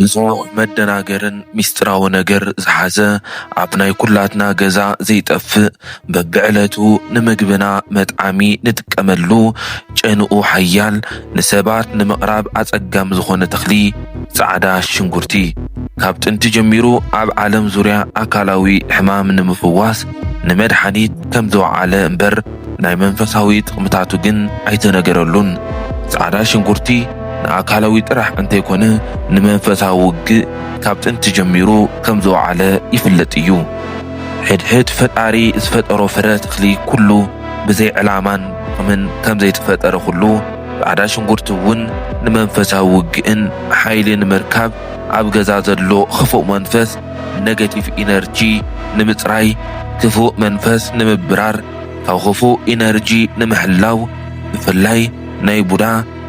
ብዙሕ መደናገርን ሚስጥራዊ ነገር ዝሓዘ፣ ኣብ ናይ ኩላትና ገዛ ዘይጠፍእ፣ በብዕለቱ ንምግብና መጥዓሚ ንጥቀመሉ፣ ጨንኡ ሓያል፣ ንሰባት ንምቕራብ ኣጸጋሚ ዝኾነ ተኽሊ ጻዕዳ ሽንጉርቲ። ካብ ጥንቲ ጀሚሩ ኣብ ዓለም ዙርያ ኣካላዊ ሕማም ንምፍዋስ ንመድሓኒት ከም ዝወዓለ እምበር፣ ናይ መንፈሳዊ ጥቕምታቱ ግን ኣይተነገረሉን። ጻዕዳ ሽንጉርቲ ንኣካላዊ ጥራሕ እንተይኮነ፣ ንመንፈሳዊ ውግእ ካብ ጥንቲ ጀሚሩ ከም ዝወዓለ ይፍለጥ እዩ። ሕድሕድ ፈጣሪ ዝፈጠሮ ፍረ ተኽሊ ኩሉ ብዘይ ዕላማን ጥቕምን ከም ዘይተፈጠረ ኩሉ፣ ጻዕዳ ሽንጉርቲ እውን ንመንፈሳዊ ውግእን ሓይሊ ንምርካብ፣ ኣብ ገዛ ዘሎ ክፉእ መንፈስ፣ ኔጋቲቭ ኢነርጂ፣ ንምጽራይ፣ ክፉእ መንፈስ ንምብራር፣ ካብ ክፉእ ኢነርጂ ንምሕላው፣ ብፍላይ ናይ ቡዳ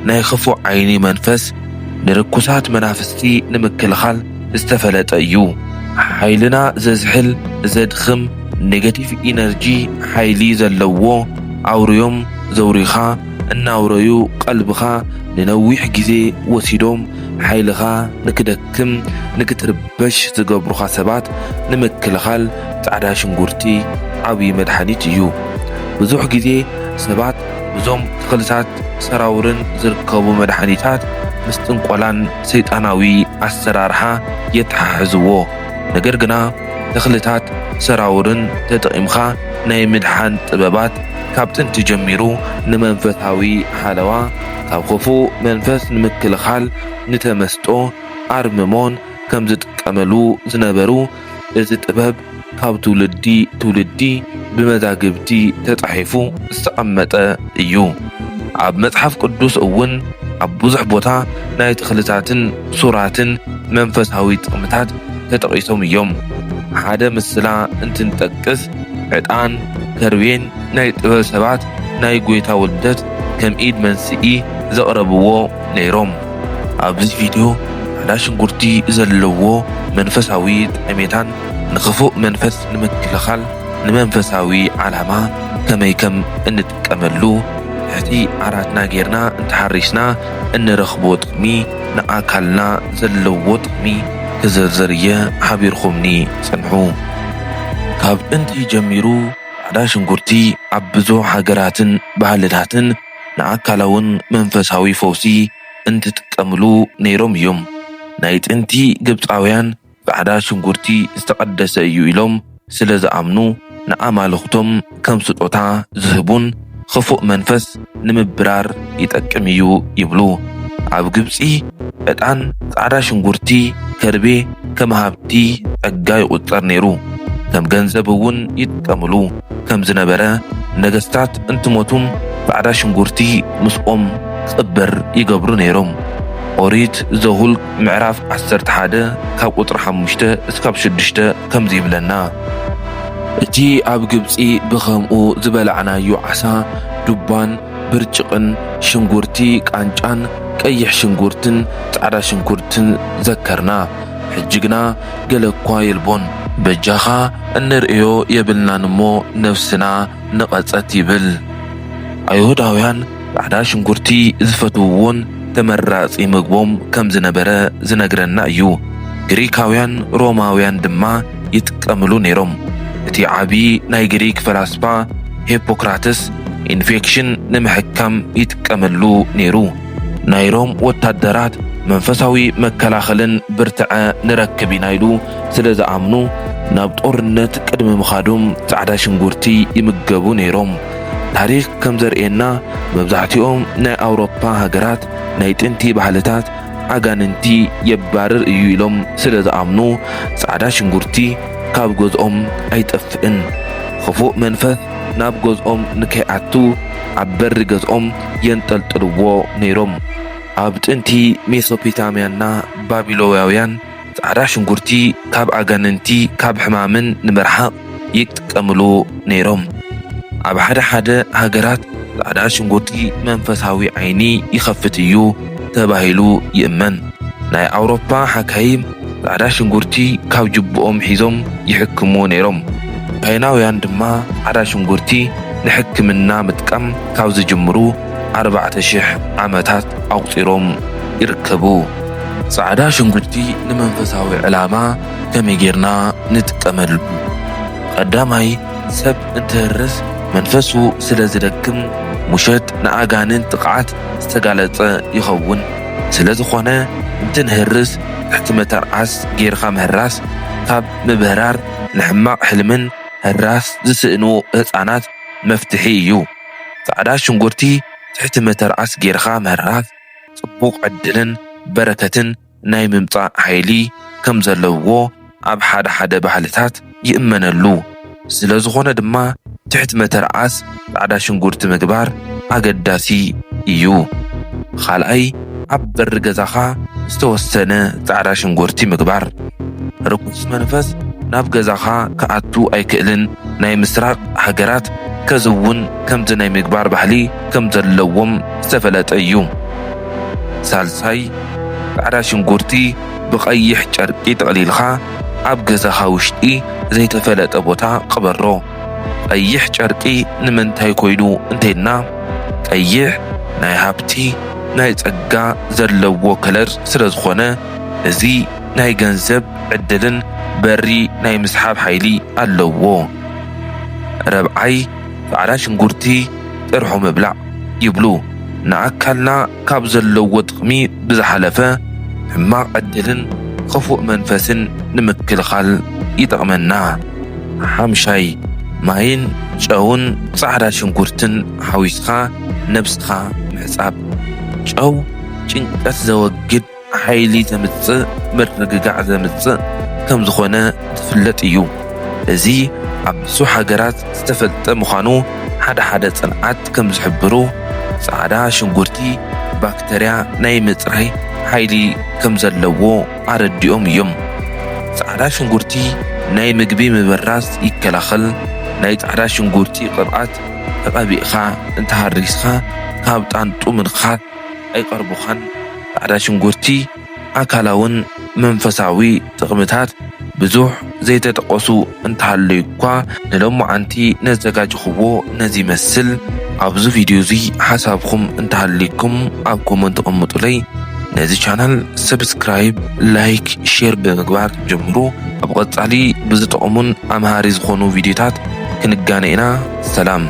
ናይ ክፉእ ዓይኒ መንፈስ ንርኩሳት መናፍስቲ ንምክልኻል ዝተፈለጠ እዩ። ሓይልና ዘዝሕል፣ ዘድኽም፣ ኔጋቲቭ ኢነርጂ ሓይሊ ዘለዎ ኣውርዮም ዘውሪኻ፣ እናውረዩ ቀልብኻ ንነዊሕ ግዜ ወሲዶም ሓይልኻ ንክደክም፣ ንክትርበሽ ዝገብሩኻ ሰባት ንምክልኻል ጻዕዳ ሽንጉርቲ ዓብዪ መድሓኒት እዩ። ብዙሕ ግዜ ሰባት ብዞም ተኽልታት ሰራውርን ዝርከቡ መድሓኒታት ምስ ጥንቆላን ሰይጣናዊ ኣሰራርሓ የተሓሕዝዎ። ነገር ግና ተኽልታት ሰራውርን ተጠቒምካ ናይ ምድሓን ጥበባት ካብ ጥንቲ ጀሚሩ ንመንፈሳዊ ሓለዋ፣ ካብ ክፉእ መንፈስ ንምክልኻል፣ ንተመስጦ ኣርምሞን ከም ዝጥቀመሉ ዝነበሩ፣ እዚ ጥበብ ካብ ትውልዲ ትውልዲ ብመዛግብቲ ተጻሒፉ ዝተቐመጠ እዩ። ኣብ መጽሓፍ ቅዱስ እውን ኣብ ብዙሕ ቦታ ናይ ተኽልታትን ሱራትን መንፈሳዊ ጥቕምታት ተጠቒሶም እዮም። ሓደ ምስላ እንትንጠቅስ፣ ዕጣን፣ ከርቤን ናይ ጥበብ ሰባት ናይ ጐይታ ውልደት ከም ኢድ መንስኢ ዘቕረብዎ ነይሮም። ኣብዚ ቪድዮ ጻዕዳ ሽንጉርቲ ዘለዎ መንፈሳዊ ጠቐሜታን ንኽፉእ መንፈስ ንምክልኻል ንመንፈሳዊ ዓላማ ከመይ ከም እንጥቀመሉ፣ ትሕቲ ዓራትና ጌርና እንተሓሪስና እንረኽቦ ጥቕሚ፣ ንኣካልና ዘለዎ ጥቕሚ ክዝርዝር እየ። ሓቢርኩምኒ ጽንሑ። ካብ ጥንቲ ጀሚሩ ጻዕዳ ሽንጉርቲ ኣብ ብዙሕ ሃገራትን ባህልታትን ንኣካላውን መንፈሳዊ ፈውሲ እንትጥቀምሉ ነይሮም እዮም። ናይ ጥንቲ ግብጻውያን ጻዕዳ ሽንጉርቲ ዝተቐደሰ እዩ ኢሎም ስለ ዝኣምኑ፣ ንኣማልኽቶም ከም ስጦታ ዝህቡን ክፉእ መንፈስ ንምብራር ይጠቅም እዩ ይብሉ። ኣብ ግብጺ ዕጣን ጻዕዳ ሽንጉርቲ፣ ከርቤ ከም ሃብቲ ጸጋ ይቑጸር ነይሩ። ከም ገንዘብ እውን ይጥቀምሉ ከም ዝነበረ፣ ነገስታት እንትሞቱም ጻዕዳ ሽንጉርቲ ምስኦም ክቕበር ይገብሩ ነይሮም። ኦሪት ዘሁልቅ ምዕራፍ ዓሰርተ ሓደ ካብ ቁጽሪ ሓሙሽተ እስካብ ሽዱሽተ ከምዚ ይብለና። እቲ ኣብ ግብጺ ብኸምኡ ዝበላዕናዮ ዓሳ፣ ዱባን ብርጭቕን ሽንጉርቲ ቃንጫን ቀይሕ ሽንጉርትን ጻዕዳ ሽንጉርትን ዘከርና። ሕጂ ግና ገለ እኳ የልቦን። በጃኻ እንርእዮ የብልናን እሞ ነፍስና ንቐጸት ይብል። ኣይሁዳውያን ጻዕዳ ሽንጉርቲ ዝፈትውዎን ተመራጺ ምግቦም ከም ዝነበረ ዝነግረና እዩ። ግሪካውያን፣ ሮማውያን ድማ ይጥቀምሉ ነይሮም። እቲ ዓቢ ናይ ግሪክ ፈላስፋ ሂፖክራተስ ኢንፌክሽን ንምሕካም ይጥቀመሉ ነይሩ። ናይ ሮም ወታደራት መንፈሳዊ መከላኸልን ብርትዐ ንረክብ ኢና ኢሉ ስለ ዝኣምኑ፣ ናብ ጦርነት ቅድሚ ምኻዶም ጻዕዳ ሽንጉርቲ ይምገቡ ነይሮም። ታሪኽ ከም ዘርእየና፣ መብዛሕትኦም ናይ ኣውሮፓ ሃገራት ናይ ጥንቲ ባህልታት ኣጋንንቲ የባርር እዩ ኢሎም ስለ ዝኣምኑ፣ ጻዕዳ ሽንጉርቲ ካብ ገዝኦም ኣይጠፍእን። ክፉእ መንፈስ ናብ ገዝኦም ንከይኣቱ ኣብ በሪ ገዝኦም የንጠልጥልዎ ነይሮም። ኣብ ጥንቲ ሜሶፖታምያና ባቢሎያውያን ጻዕዳ ሽንጉርቲ ካብ ኣጋንንቲ ካብ ሕማምን ንምርሓቕ ይጥቀምሉ ነይሮም። ኣብ ሓደ ሓደ ሃገራት ጻዕዳ ሽንጉርቲ መንፈሳዊ ዓይኒ ይኸፍት እዩ ተባሂሉ ይእመን። ናይ ኣውሮፓ ሓካይም ጻዕዳ ሽንጉርቲ ካብ ጅብኦም ሒዞም ይሕክሙ ነይሮም። ቻይናውያን ድማ ጻዕዳ ሽንጉርቲ ንሕክምና ምጥቃም ካብ ዝጅምሩ ኣርባዕተ ሽሕ ዓመታት ኣቑጺሮም ይርከቡ። ጻዕዳ ሽንጉርቲ ንመንፈሳዊ ዕላማ ከመይ ጌርና ንጥቀመሉ? ቀዳማይ፣ ሰብ እንትህርስ መንፈሱ ስለ ዝደክም፣ ምሸት ንኣጋንንት ጥቕዓት ዝተጋለጸ ይኸውን። ስለ ዝኾነ፣ እንትንህርስ ትሕቲ መተርዓስ ጌርካ ምህራስ፣ ካብ ምብህራር ንሕማቕ ሕልምን ህራስ ዝስእኑ ህጻናት መፍትሒ እዩ። ጻዕዳ ሽንጉርቲ ትሕቲ መተርዓስ ጌርካ ምህራስ፣ ጽቡቕ ዕድልን በረከትን ናይ ምምጻእ ሓይሊ ከም ዘለዎ ኣብ ሓደ ሓደ ባህልታት ይእመነሉ። ስለ ዝኾነ ድማ፣ ትሕቲ መተርዓስ ጻዕዳ ሽንጉርቲ ምግባር ኣገዳሲ እዩ። ካልኣይ፣ ኣብ በሪ ገዛኻ ዝተወሰነ ጻዕዳ ሽንጉርቲ ምግባር። ርኩስ መንፈስ ናብ ገዛኻ ክኣቱ ኣይክእልን። ናይ ምስራቕ ሃገራት ከዚ እውን ከምዚ ናይ ምግባር ባህሊ ከም ዘለዎም ዝተፈለጠ እዩ። ሳልሳይ፣ ጻዕዳ ሽንጉርቲ ብቐይሕ ጨርቂ ጠቕሊልካ ኣብ ገዛኻ ውሽጢ ዘይተፈለጠ ቦታ ቅበሮ። ቀይሕ ጨርቂ ንምንታይ ኮይኑ እንተይልና፣ ቀይሕ ናይ ሃብቲ፣ ናይ ጸጋ ዘለዎ ከለር ስለ ዝኾነ፣ እዚ ናይ ገንዘብ ዕድልን በሪ ናይ ምስሓብ ሓይሊ ኣለዎ። ረብዓይ፣ ጻዕዳ ሽንጉርቲ ጥርሑ ምብላዕ ይብሉ። ንኣካልና ካብ ዘለዎ ጥቕሚ ብዝሓለፈ፣ ሕማቕ ዕድልን ክፉእ መንፈስን ንምክልኻል ይጠቕመና። ሓምሻይ፣ ማይን ጨውን ጻዕዳ ሽንጉርትን ሓዊስካ ነብስኻ ምሕጻብ። ጨው ጭንቀት ዘወግድ፣ ሓይሊ ዘምጽእ፣ ምርግጋዕ ዘምጽእ ከም ዝኾነ ዝፍለጥ እዩ። እዚ ኣብ ብዙሕ ሃገራት ዝተፈልጠ ምዃኑ፣ ሓደ ሓደ ጽንዓት ከም ዝሕብሩ፣ ጻዕዳ ሽንጉርቲ ባክተርያ ናይ ምጽራይ ሓይሊ ከም ዘለዎ ኣረዲኦም እዮም። ጻዕዳ ሽንጉርቲ ናይ ምግቢ ምብራዝ ይከላኸል። ናይ ጻዕዳ ሽንጉርቲ ቅብኣት ተቐቢእኻ እንተሃሪስካ፣ ካብ ጣንጡ ምንኻት ኣይቐርቡኻን። ጻዕዳ ሽንጉርቲ ኣካላውን መንፈሳዊ ጥቕምታት ብዙሕ ዘይተጠቐሱ እንተሃለዩ እኳ፣ ንሎማዓንቲ ነዘጋጀኽዎ ነዚ ይመስል። ኣብዚ ቪድዮ እዚ ሓሳብኩም እንተሃልይኩም ኣብ ኮመንት ተቐምጡለይ። ነዚ ቻናል ሰብስክራይብ፣ ላይክ፣ ሼር ብምግባር ጀምሩ። ኣብ ቀጻሊ ብዝጠቕሙን ኣምሃሪ ዝኾኑ ቪድዮታት ክንጋነ ኢና። ሰላም።